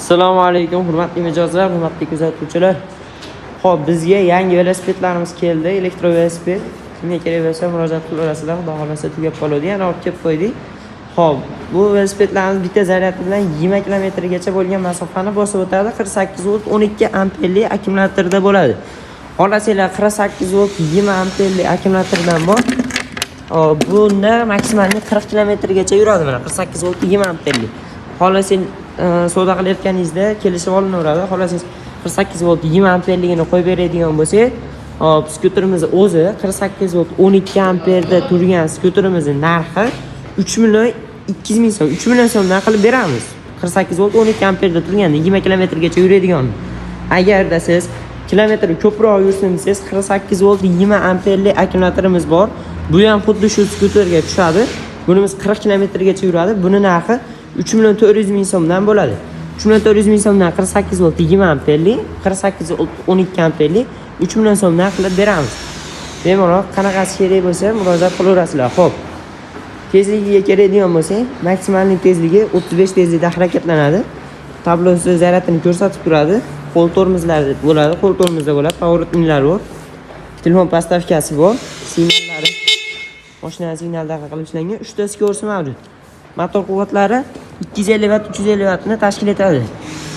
Assalomu alaykum, hurmatli mijozlar, hurmatli kuzatuvchilar. Xo'p, bizga yangi velosipedlarimiz keldi, elektrovelosiped. Kimga kerak bo'lsa, murojaat qilaverasizlar, xudo xohlasa tugab qoladi. Yana olib kelib qo'ydik. Xo'p, bu velosipedlarimiz bitta zaryadi bilan 20 kilometrgacha bo'lgan masofani bosib o'tadi. 48 volt 12 amperli akkumulyatorda bo'ladi. Xohlasanglar, 48 volt 20 amperli akkumulyatordan bor. Hop, bunda maksimalniy 40 kilometrgacha yuradi, mana 48 volt 20 amperli. Xohlasang, savdo qilayotganingizda kelishib olinaveradi. Xohlasangiz, 48 volt 20 amperligini qo'yib beradigan bo'lsak, hop, skuterimiz o'zi 48 volt 12 amperda turgan skuterimizni narxi 3 million 200 ming so'm, 3 million so'mdan qilib beramiz. 48 volt 12 amperda turganda 20 kilometrgacha yuradigan. Agarda siz kilometr ko'proq yursin desangiz, 48 volt 20 amperli akkumulyatorimiz bor. Bu ham xuddi shu skuterga tushadi. Bunimiz 40 kilometrgacha yuradi. Buni narxi 3 million 400 ming so'mdan bo'ladi. 3 million 400 ming so'mdan 48 volt 20 amperli, 48 volt 12 amperli 3 million so'mdan qilib beramiz. Bemalol qanaqasi kerak bo'lsa, murojaat qilaverasizlar. Xo'p. Tezligiga keladigan bo'lsak, maksimalniy tezligi 35 tezlikda harakatlanadi. Tablosi zaryadini ko'rsatib turadi. Qo'l tormozlari bo'ladi, qo'l tormozda bo'ladi, поворотник lar bor. Telefon подставка si bor. Signallari mashina signalida qilib ishlangan. 3 ta скорость mavjud. Motor quvvatlari 250 vatt, 350 vattni tashkil etadi.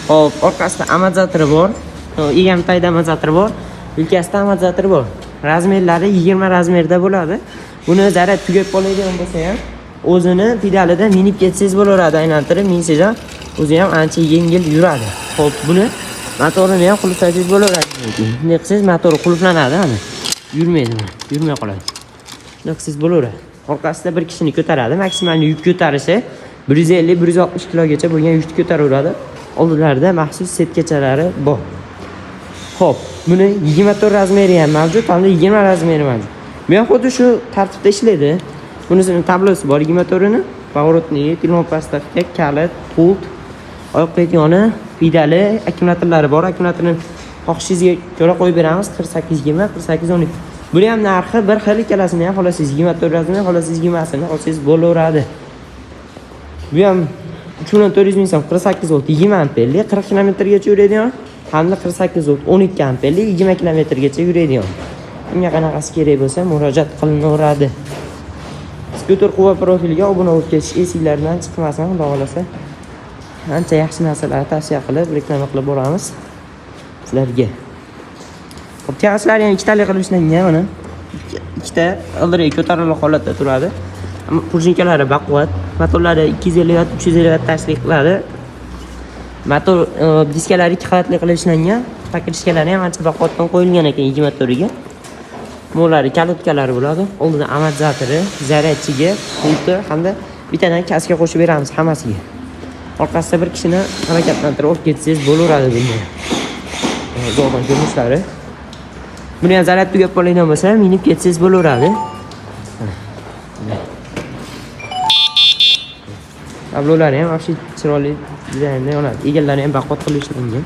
Xo'p, orqasida amortizatori bor. Egam tagida amortizatori bor. Yelkasida amortizatori bor. Размер lari 20 размер da bo'ladi. Buni zaryad tugab qoladigan bo'lsa ham, o'zini pedalida minib ketsangiz bo'laveradi, aylantirib minsangiz ham o'zi ham ancha yengil yuradi. Xo'p, buni motorini ham qulflasangiz bo'laveradi. Bunday qilsangiz, motori qulflanadi, mana. Yurmaydi, mana, yurmay qoladi. Bunday qilsangiz bo'laveradi. Orqasida bir kishini ko'taradi. Maksimal yuk ko'tarishi 150-160 kilogacha bo'lgan yukni ko'taraveradi. Oldilarida maxsus setkachalari bor. Xo'p, buni 24 размер i ham mavjud, hamda 20 размер i mavjud. Bu ham xuddi shu tartibda ishlaydi. Bunisini tablosi bor 24ini, поворотный, telefon подставка, kalit, pult, oyoq qo'yadigan pedali, akkumulyatorlari bor. Akkumulyatorni xohishingizga ko'ra qo'yib beramiz: 48 20, 48 12. Buni ham narxi bir xil, ikkalasini ham xohlasangiz 24 размер, xohlasangiz 20sini olsangiz bo'laveradi. Bu ham 3 million 400 ming so'm, 48 volt 20 amperli, 40 kilometrgacha yuradigan hamda 48 volt 12 amperli, 20 kilometrgacha yuradigan. Kimga qanaqasi kerak bo'lsa, murojaat qilinaveradi. Skuter Quva profiliga obuna bo'lib ketish esinglardan chiqmasin, xudo xohlasa. Ancha yaxshi narsalarni tavsiya qilib, reklama qilib boramiz sizlarga. Xo'p, tyagashlari ham ikkitalik qilib ishlangan, mana. Ikkita g'ildirak ko'tarilib holatda turadi. Ammo пружинка lari baquvvat, motorlari 250 vatt, 350 vatt tashkil qiladi. Motor diskalari ikki qavatli qilib ishlangan. Покрышка lari ham ancha baquvvatdan qo'yilgan ekan 24 ga. Bular колодка lari bo'ladi. Oldida amortizatori, зарядчик i, pulti hamda bittadan kaska qo'shib beramiz hammasiga. Orqasida bir kishini harakatlantirib olib ketsangiz bo'laveradi bunda. Uzoqdan ko'rinishlari. Buni ham zaryad tugab qoladigan bo'lsa, minib ketsangiz bo'laveradi. Mana. Tablolari ham вообще chiroyli dizaynda yonadi. Egalari ham baquvvat qilib ishlangan.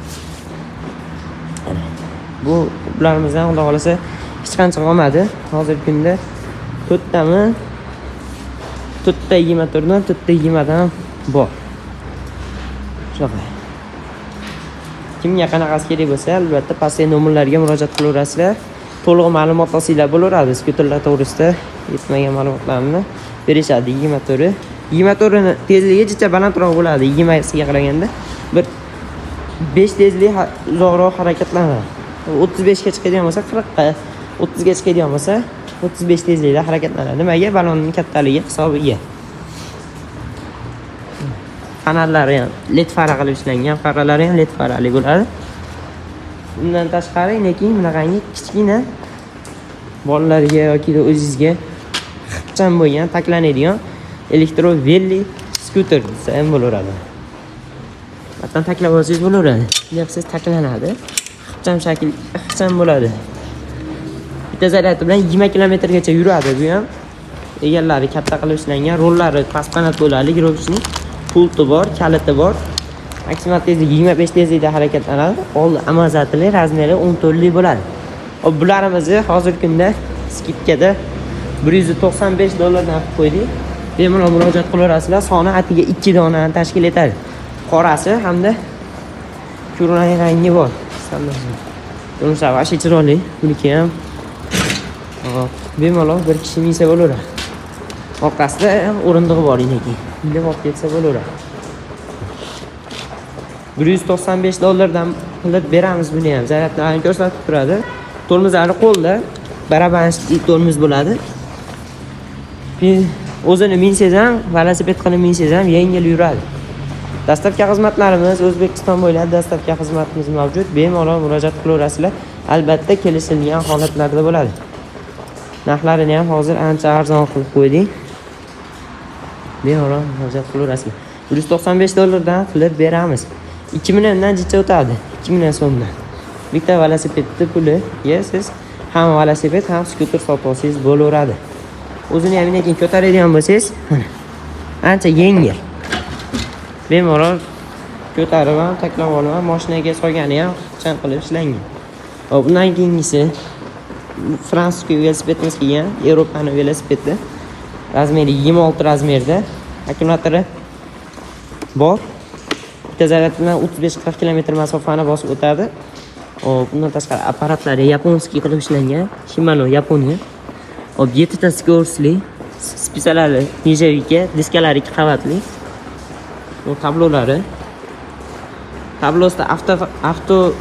Bu uplarimizdan xudo xohlasa hech qancha qolmadi. Hozirgi kunda to'rttami? To'rtta 24dan, to'rtta 20dan bor. Shunaqa. Kimga qanaqasi kerak bo'lsa, albatta pastdagi nomerlarga murojaat qilaverasizlar. To'liq ma'lumot olsanglar bo'laveradi. Skuterlar to'g'risida yetmagan ma'lumotlarni berishadi. 24. 24ni tezligi jicha balandroq bo'ladi 20siga qaraganda. Bir 5 tezlik uzoqroq harakatlanadi. 35 ga chiqadigan bo'lsa 40 ga, 30 ga chiqadigan bo'lsa 35 tezlikda harakatlanadi. Nimaga? Balonning kattaligi hisobiga. Fonarlari ham LED fara qilib ishlangan, faralari ham LED farali bo'ladi. Undan tashqari, lekin bunaqangi kichkina bolalarga yoki o'zingizga ixcham bo'lgan, taklanadigan elektro veli skuter desa ham bo'laveradi. Hatto taklab olsangiz bo'laveradi. Bunday qilsangiz taklanadi. Ixcham shakl, ixcham bo'ladi. Bitta zaryadi bilan 20 kilometrgacha yuradi bu ham. Egallari katta qilib ishlangan, rollari pastqanat bo'ladi, гробичный. Pulti bor, kaliti bor. Maksimal tezligi 25 tezlikda harakatlanadi. Oldi amortizatorli, размер i 14 lik bo'ladi. Hop, bularimizni hozirgi kunda скидка da 195 dollardan qilib qo'ydik. Bemalol murojaat qilaverasizlar. Soni atiga 2 donani tashkil etadi. Qorasi hamda Ko'rlang rangi bor. Ko'rinishlar вообще chiroyli. Buniki ham hop, bemalol bir kishi minsa bo'laveradi. Orqasida ham o'rindig'i bor inaki. Minib olib ketsa bo'laveradi. 195 dollardan qilib beramiz buni ham. Zaryadlarni ko'rsatib turadi. Tormozlari qo'lda, barabanski tormoz bo'ladi. O'zini minsangiz ham, velosiped qilib minsangiz ham yengil yuradi. Доставка xizmatlarimiz O'zbekiston bo'ylab доставка xizmatimiz mavjud. Bemalol murojaat qilaverasizlar. Albatta kelishilgan holatlarda bo'ladi. Narxlarini ham hozir ancha arzon qilib qo'ydik. Bemalol murojaat qilaverasizlar. 195 dollardan qilib beramiz. 2 milliondan jicha o'tadi. 2 million so'mdan. Bitta velosipedni puliga siz ham velosiped, ham skuter sotib olsangiz bo'laveradi. O'zini ham keyin ko'taradigan bo'lsangiz, mana, ancha yengil. Bemalol ko'tarib ham, taklab olib ham, mashinaga solgani ham ixcham qilib ishlangan. Hop, undan keyingisi французский velosipedimiz kelgan, Yevropani velosipedi. Размер i 26 размер da. Akkumulyatori bor. Bitta zaryad bilan 35-40 kilometr masofani bosib o'tadi. Hop, undan tashqari apparatlari японский qilib ishlangan. Shimano, Yaponiya. Hop, 7 ta скорость li, спица lari нержавейка, diskalari 2 qavatli. Bu tablolari. Tablosida avto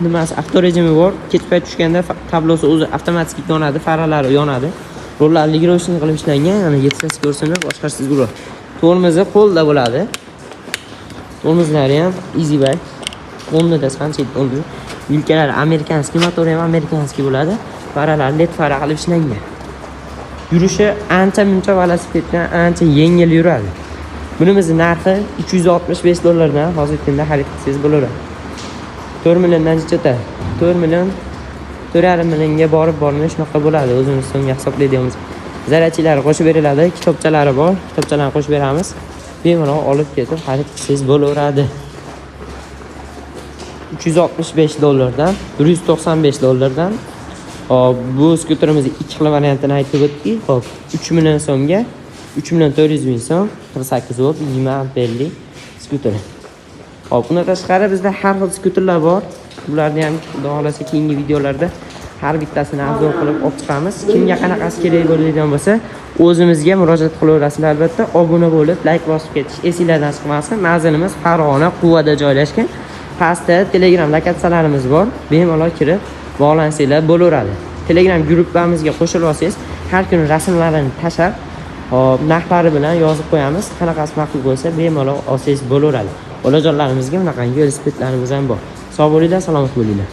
nimasi, avto rejimi bor. Kech payt tushganda tablosi o'zi avtomatik yonadi, faralari yonadi. Rollar регулировочный qilib ishlangan, yana 7 ta скорость ini boshqarsangiz bo'ladi. Tormozi qo'lda bo'ladi. Tormozlari ham Easy Bike. O'rnida sanchit o'rni. Vilkalari американский, motori ham американский bo'ladi. Faralar led fara qilib ishlangan. Yurishi ancha muncha velosipeddan ancha yengil yuradi. Bunimizni narxi 365 dollardan hozirgi kunda xarid qilsangiz bo'laveradi. 4 milliondan o'tadi. 4 million, 4,5 millionga borib bormay shunaqa bo'ladi, o'zimiz so'mga hisoblaydigan. Zaryadchilari qo'shib beriladi, kitobchalari bor, kitobchalarni qo'shib beramiz. Bemalol olib ketib xarid qilsangiz bo'laveradi. 365 dollardan, 195 dollardan. Hop, bu skuterimizni ikki xil variantini aytib o'tdik. Hop, 3 million so'mga, 3 million 400 ming so'm, 48 volt, 20 amperli skuter. Hop, undan tashqari bizda har xil skuterlar bor. Bularni ham xudo xohlasa keyingi videolarda har bittasini обзор qilib olib chiqamiz. Kimga qanaqasi kerak bo'ladigan bo'lsa, o'zimizga murojaat qilaverasizlar albatta. Obuna bo'lib, layk bosib ketish esinglardan chiqmasin. Manzilimiz Farg'ona, Quvada joylashgan. Pastda Telegram lokatsiyalarimiz bor. Bemalol kirib bog'lansanglar bo'laveradi. Telegram guruhimizga qo'shilib olsangiz, har kuni rasmlarini tashlab, hop, narxlari bilan yozib qo'yamiz. Qanaqasi ma'qul bo'lsa, bemalol olsangiz bo'laveradi. Bolajonlarimizga bunaqangi velosipedlarimiz ham bor. Sog' bo'linglar, salomat bo'linglar.